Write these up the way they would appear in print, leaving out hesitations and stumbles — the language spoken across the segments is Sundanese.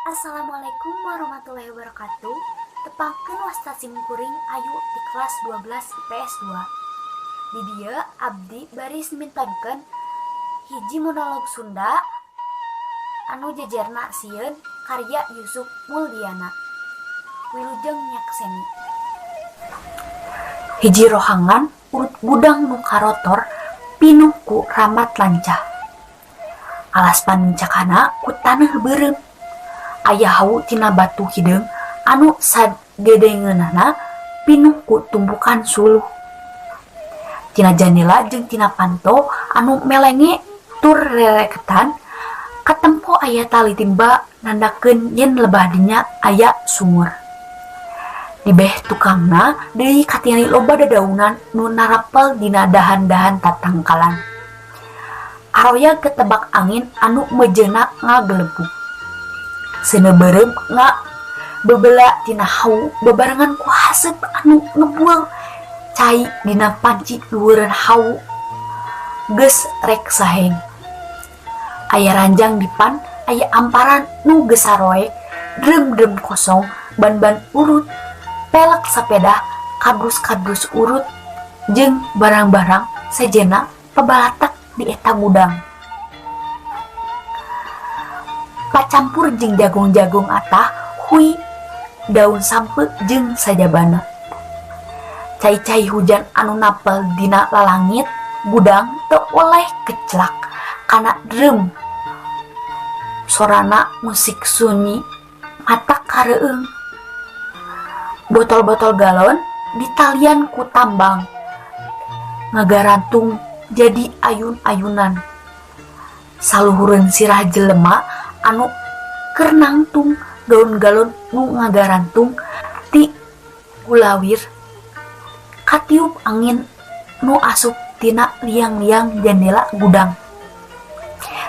Assalamualaikum warahmatullahi wabarakatuh. Tepangkeun wasta sim kuring Ayu ti kelas 12 IPS 2. Di dieu abdi baris mintonkeun hiji monolog Sunda anu jejerna sieun karya Yusuf Muldiana. Wilujeng nyakseni. Hiji rohangan urut gudang nu karotor pinuh ku ramat lancah. Alas panincakana ku taneuh beureum. Aya hawu tina batu hideung anu sagedengeunana pinuh ku tumpukan suluh. Tina jandela jeung tina panto anu melenge tur rereketan katempo aya tali timba nandakeun yen lebah dinya aya sumur. Di beh tukangna deui katingali loba dadaunan nu narapel dina dahan-dahan tatangkalan. Aroyag ketebak angin anu meujeuna ngagelebug. Seuneu beureum ngabebela tina hawu babarengan ku haseup anu ngebul cai dina panci luhureun hawu geus rek saheng. Aya ranjang dipan aya amparan nu geus saroek, drum-drum kosong, ban-ban urut, pelek sapedah, kardus-kardus urut jeung barang-barang sejenna pabalatak di eta gudang. Pacampur jeung jagung-jagung atah, hui, daun sampeu jeung sajabana. Cai-cai hujan anu napel dina lalangit gudang teu oleh kecelak kana drum. Sorana musik sunyi matak kareueung. Botol-botol galon ditalian ku tambang ngagarantung jadi ayun-ayunan. Saluhureun sirah jelema anu keur nangtung galon-galon nu ngagarantung ti gulawir katiup angin nu asup tina liang-liang jandela gudang.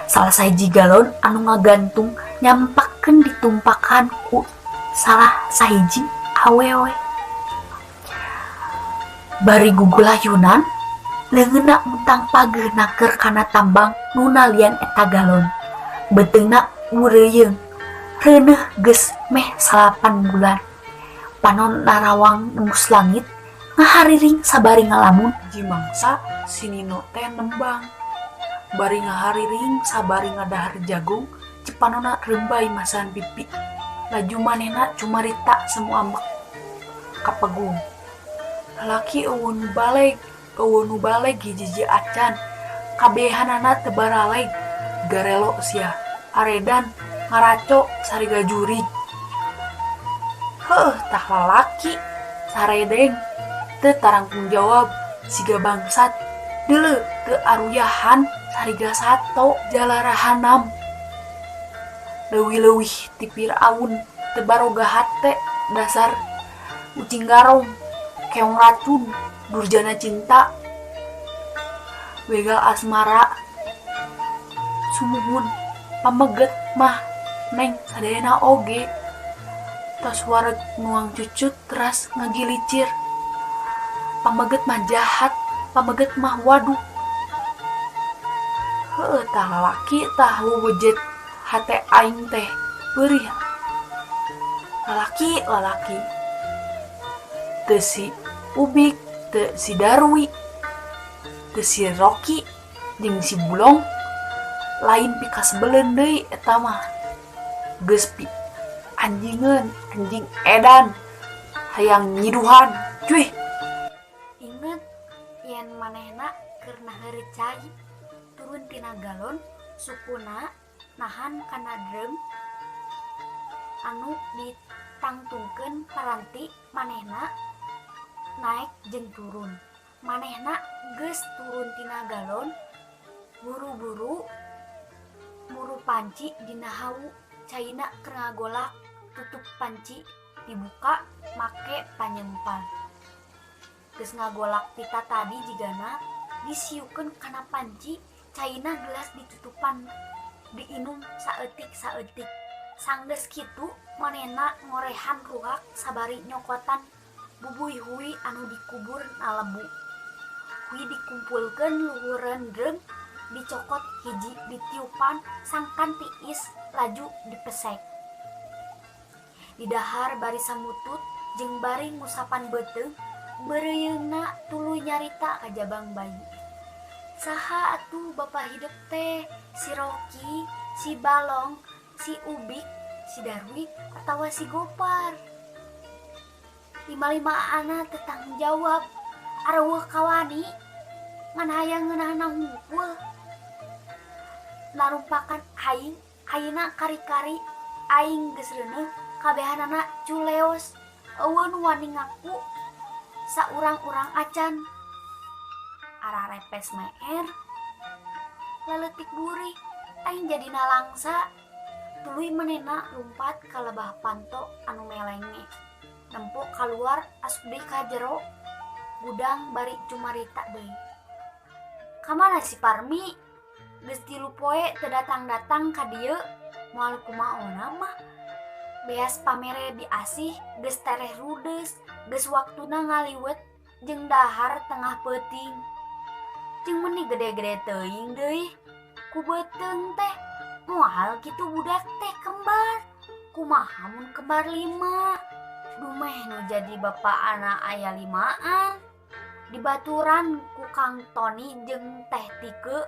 Salah sahiji galon anu ngagantung nyampakeun ditumpakan ku salah sahiji awewe. Bari gugulayunan leungeunna muntang pageuh naker kana tambang nu nalian eta galon. Beuteungna ngureuyeung, reuneuh geus meh salapan bulan. Panon narawang nembus langit, ngahariring sabari ngalamun. Hiji mangsa si Nino teh nembang. Bari ngahariring sabari ngadahar jagung, cepanona rembay masahan pipi. Laju manehna cumarita semu ambek kapegung. Lalaki eueuh nu baleg, eueuh nu baleg hiji-hiji acan. Kabehanana teu baraleg, garelo sia. Aredan ngaraco sariga jurig. Heuh tah lalaki saredeng teu tarangtung jawab siga bangsat. Deuleu teu aruyahan sariga sato jalarahanam. Leuwih-leuwih ti Firaun teu baroga hate dasar ucing garong, keong racun, durjana cinta, begal asmara, sumuhun, pameget mah neng sadayana oge. Tos wareg nuang cucut teras ngagilicir. Pameget mah jahat, pameget mah waduh. Heueuh tah lalaki tah wuwujet hate aing teh peurih. Lalaki lalaki. Teu si Ubik, teu si Darwi, teu si Rocky jeung si Bulong lain pikasebeleun deui eta mah. Geus pi anjingeun, anjing edan, hayang nyiduhan, cuih. Inget yen manehna keur naheureuy cai turun tina galon sukuna nahan kana drum anu ditangtungkeun paranti manehna naek jeung turun. Manehna geus turun tina galon buru-buru muru panci dina hawu caina keur ngagolak tutup panci dibuka make panyempal. Geus ngagolak pita tadi jigana disiukeun kana panci caina gelas ditutupan diinum saeutik-saeutik. Sanggeus kitu manehna ngorehan ruhak sabari nyokotan bubuy hui anu dikubur nalebu. Hui dikumpulkeun luhureun drum dicokot hiji ditiupan sangkan tiis laju dipesek. Didahar bari samutut jeung bari ngusapan beuteung, beureuyeuhna tuluy nyarita ka jabang bayi. Saha atuh bapa hidep teh? Si Rocky, si Balong, si Ubik, si Darwi, atawa si Gopar? Lima-limaanana teu tanggung jawab, areuweuh kawani, ngan hayang ngeunahna hungkul. Narumpakan aing, ayeuna kari-kari aing geus reuneuh kabehanana culeos, euweuh nu wani ngaku saurang-urang acan. Ararepes meher, laletik burih, aing jadi nalangsa. Tuluy manehna lumpat ka lebah panto anu melenge. Nempo kaluar asup deui ka jero gudang bari cumarita deui. Kamana si Parmi? Geus 3 poe teu datang-datang ka dieu, moal kumaona mah. Beas pamere biasih geus tereh rudeus, geus waktuna ngaliwet jeung dahar tengah peuting. Jeung meuni gede-gede teuing deui ku beuteung teh, moal kitu budak teh kembar. Kumaha mun kembar 5? Dumeh nu jadi bapa anak aya 5an. Dibaturan ku Kang Toni jeung Teh Tike,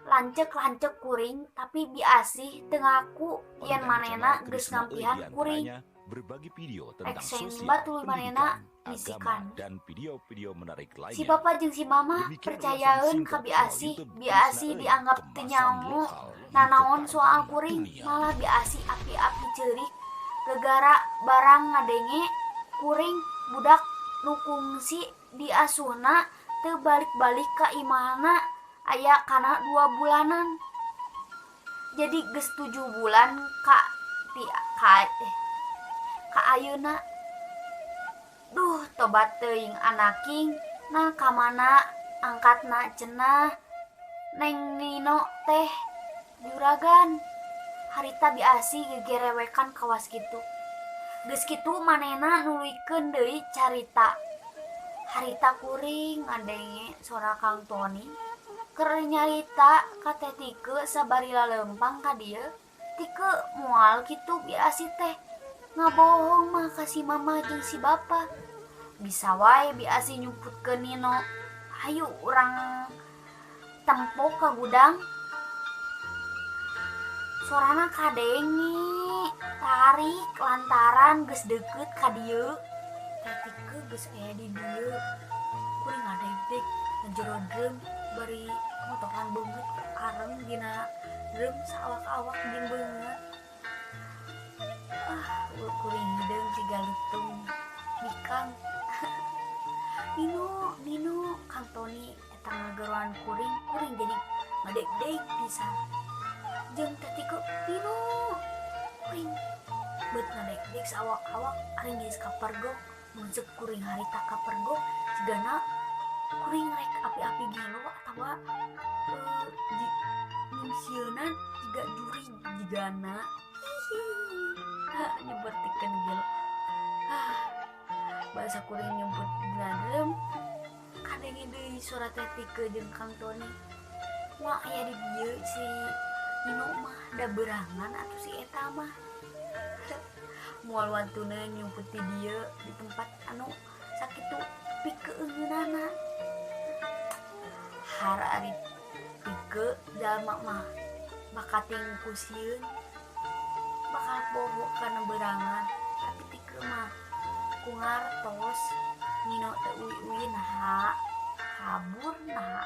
lancek-lancek kuring tapi biasih teu ngaku yen Konten manehna channel geus Krisna E ngampihan kuring. diantaranya berbagi video tentang Rek seng sosial, batul manehna pendidikan, agama, bisikan. dan video-video menarik Si lainnya. bapa jeung si mama Demikian ulasan percayaeun ka singkat channel biasih, YouTube Krisna biasih E, dianggap teu kemasan nyaho lokal nanaon soal menggetarkan kuring, dunia. malah biasih api-api ceurik gegara barang ngadenge kuring budak nu kungsi diasuhna teu balik-balik ka imahna aya kana 2 bulanan. Jadi geus 7 bulan ka ti ka ka ayeuna. Duh, tobat teuing anaking, nah kamana angkatna cenah. Neng Nino teh juragan. Harita biasi gegerewekan kawas kitu. Geus kitu manehna nuluykeun deui carita. Harita kuring ngadenge sora Kang Toni keur nyarita ka Teh Tike sabari laleumpang ka dieu. Tike moal kitu biasi teh ngabohong mah ka si mama jeung si bapa. Bisa wae biasi nyumputkeun Nino. Hayu urang tempo ka gudang. Sorana kadenge tarik lantaran geus deukeut ka dieu. Teh Tike geus aya di dieu. Kuring ngadegdeg ngejero drum bari motokan beungeut areng dina drum saawak-awak jeung beungeut. Ah, kuring hideung siga lutung bikang. Nino, Nino, Kang Toni eta ngageroan kuring, kuring jadi ngadegdeg pisan. Jeung Teh Tike, Nino, kuring beut ngadegdeg saawak-awak aring geus kapergok. Mun ceuk kuring harita kapergok cigana kuring rek api-api gelo atawa nyingsieunan jiga jurig jigana. Hihi. Nyebertikeun gelo. Ah, bahasa kuring nyumput dina drum kadenge deui suara Teh Tike jeung Kang Toni. Wah, aya di dieu si Nino mah da berangan atuh si eta mah. Moal wantuna nyumput di dieu di tempat anu sakitu pikeungeunana. Har ari Tike jalma mah bakating ku sieun bakal poho kana berangan, tapi Tike mah ku ngartos Nino teu uwi-uwi naha kabur naha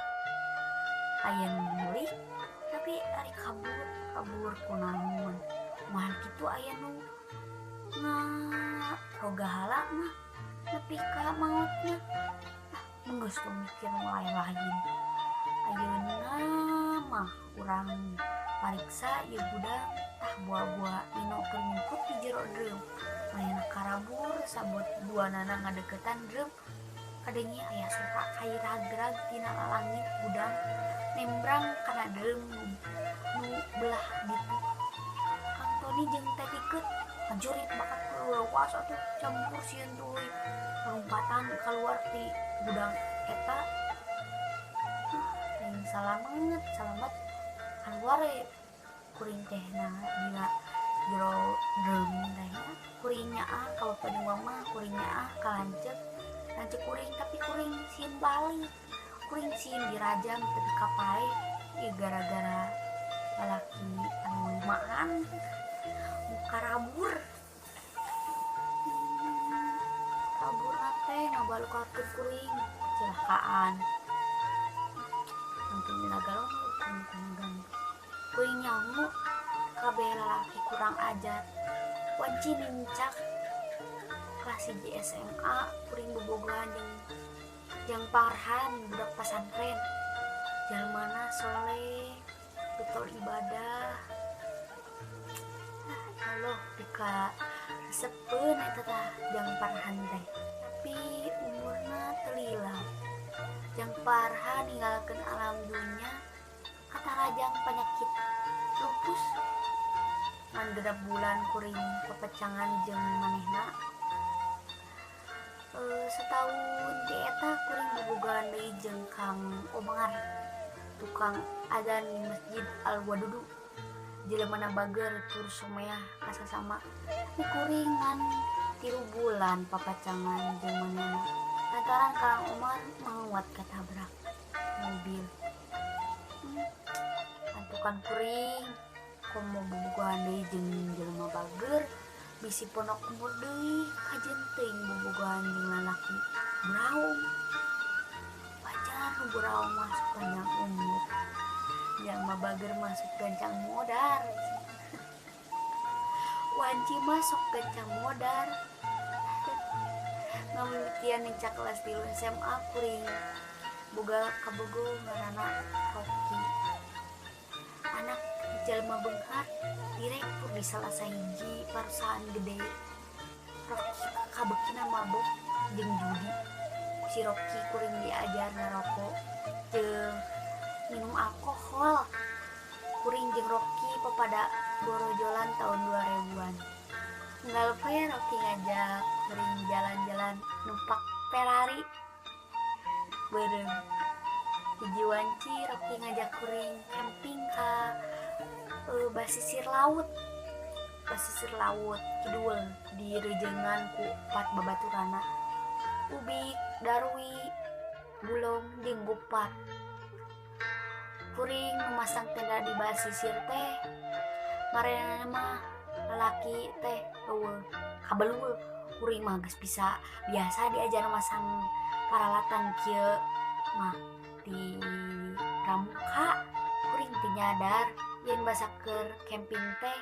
aya nu meuli tapi ari kabur kabur kunaon mah kitu aya nu ngarogahala mah nepi ka maotna. Ah, geus teu mikir nu lain-lain. Ayeuna mah urang pariksa ieu gudang tah buah-buah Nino keur nyumput di jero drum. Manehna karabur sabot duanana ngadeukeutan drum. Kadenge aya sora kai rag-rag tina lalangit gudang nembrang kana drum nu belah ditu. Kang Toni jeung Teh Tike ngajurit bakat leuwas atuh campur sieun tuluy lompatan keluar ti gudang eta. Teuing salamet, salamet keluar kuring teh na dina jero drum teh nya. Kuring nyaah ka bapa jeung mamah, kuring nyaah ka lanceuk. Lanceuk kuring tapi kuring sieun balik. Kuring sieun dirajam tepi ka paeh ieu gara-gara lalaki anu limaan muka rabur. Raburna teh ngabalukarkeun kuring cilakaan. Tangtung dina galon kuring kuring nyaho kabeh lalaki kurang ajar. Wanci nincak kelas 1 SMA kuring bobogohan jeung Parhan budak pasantren. Jalmana soleh, betul ibadah. Allah pika resepeun eta tah jang Parhan teh. Tapi umurna teu lila. Jang Parhan ninggalkeun alam dunya katarajang penyakit lupus. Ngan genep bulan kuring pepecangan jeung manehna. Setahun di eta kuring bobogohan deui jeung Kang Omar, tukang azan di Masjid Al Wadudu. Jelemana bager tur someah kasasama. Tapi kuring ngan 3 bulan papacangan jeung manehna. Lantaran Kang Omar maot katabrak mobil. Antukan kuring komo bobogohan deui jeung jelema bager bisi ponok umur deui kajen teuing bobogohan jeung lalaki buraung. Wajar nu buraung masuk panjang umur. Jelema bager masuk gancang modar. Wanci masuk gancang modar. Ngamimitian nincak kelas 3 SMA kuring boga kabogo ngaranna Rocky. Anak jelema beunghar, direktur di salah sahiji perusahaan gede. Rocky kabekina mabok jeung judi. Ku si Rocky kuring diajar ngarokok jeung minum alkohol. Kuring jeung Rocky papada borojolan tahun 2000-an. Nggak lupa ya Rocky ngajak kuring jalan-jalan numpak Ferrari. Bareng hiji wanci Rocky ngajak kuring camping ka basisir laut. Basisir laut kidul di rejengan ku 4 babaturana. Ubik, Darwi, Bulong jeung Gopar. Kuring memasang tenda di basisir teh. Marenana mah lalaki teh eueuh kabelul. Kuring mah geus bisa biasa diajar masang peralatan kieu mah di pramuka. Kuring teu nyadar yen basa keur camping teh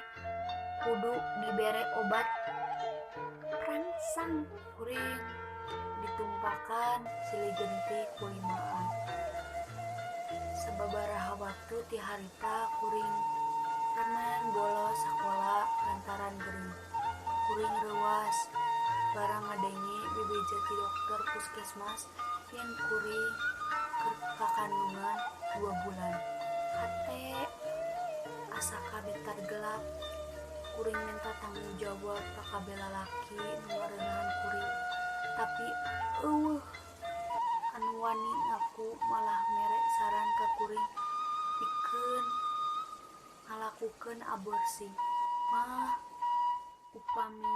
kudu dibere obat perangsang. Kuring ditumpakan silih genti ku limaan. Sababaraha waktu ti harita kuring remen bolos sakola lantaran gering. Kuring reuas barang ngadenge bebeja ti dokter puskesmas yen kuring keur kakandungan 2 bulan. Hate asa kabetar gelap. Kuring minta tanggung jawab ka kabeh lalaki nu ngareunaan kuring. Tapi eueuh anu wani ngaku malah mere saran ka kuring pikeun ngalakukeun aborsi. Mah upami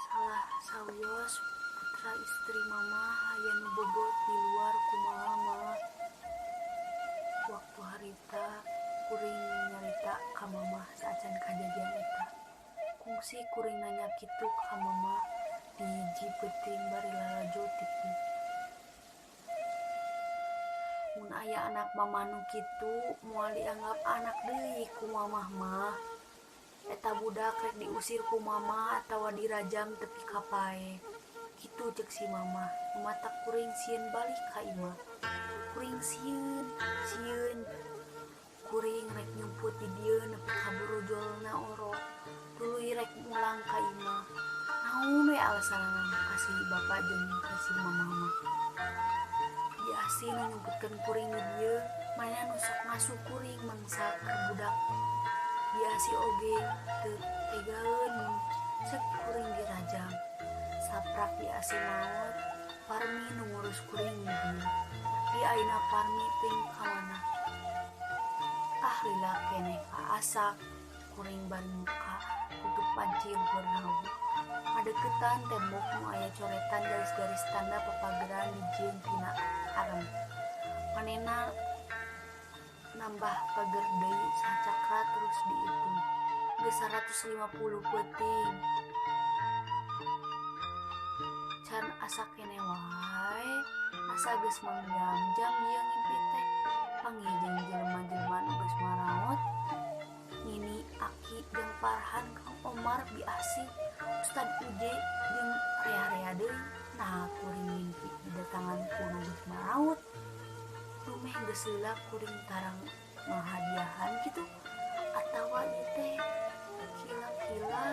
salah sawios putra istri mama aya nu bobot di luar kumaha mah. Waktu harita kuring nyarita ka mamah saacan kajadian eta. Kungsi kuring nanya kitu ka mamah di hiji peuting bari lalajo TV. Mun aya anak mama nu kitu moal dianggap anak deui ku mamah mah. Eta budak rek diusir ku mamah atawa dirajam tepi ka pae. Kitu ceuk si mamah. Matak kuring sieun balik ka imah. Kuring sieun, sieun. Kuring rek nyumput di dieu nepi ka borojolna orok. Tuluy rek mulang ka imah. Naon we alasanna ka si bapak jeung ka si mamah mah. Biasi nu nyumputkeun kuring di dieu, mana nu sok ngasuh kuring mangsa keur budak. Biasi oge teu tegaeun mun ceuk kuring dirajam. Saprak biasi maot, Parmi nu ngurus kuring di dieu. Tapi ayeuna Parmi teuing ka mana. Ah lila keneh kaasak. kuring bari muka tutup panci luhur hawu. Ngadeukeutan tembok nu aya coretan garis-garis tanda papageran dijieun tina areng. Manehna nambah pager deui sacakra terus diitung. Geus 150 peuting. Can asa keneh wae, asa geus mangjam-jam ieu ngimpi teh. Panggih jeung jelema-jelema nu geus maraot. Nini, Aki jeung Parhan, Kang Omar, Bi Asih, Ustad Uje jeung rea-rea deui. Naha kuring ngimpi didatangan ku nu geus maraot. Dumeh geus lila kuring tarang ngahadiahan kitu atawa ieu teh kila-kila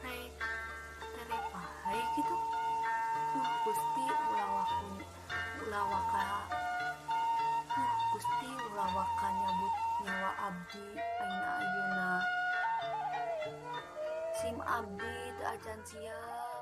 rek tere pae kitu. Duh Gusti ulah waka duh Gusti ulah waka nyabut nyawa abdi ayeuna-ayeuna. Sim abdi teu acan siap.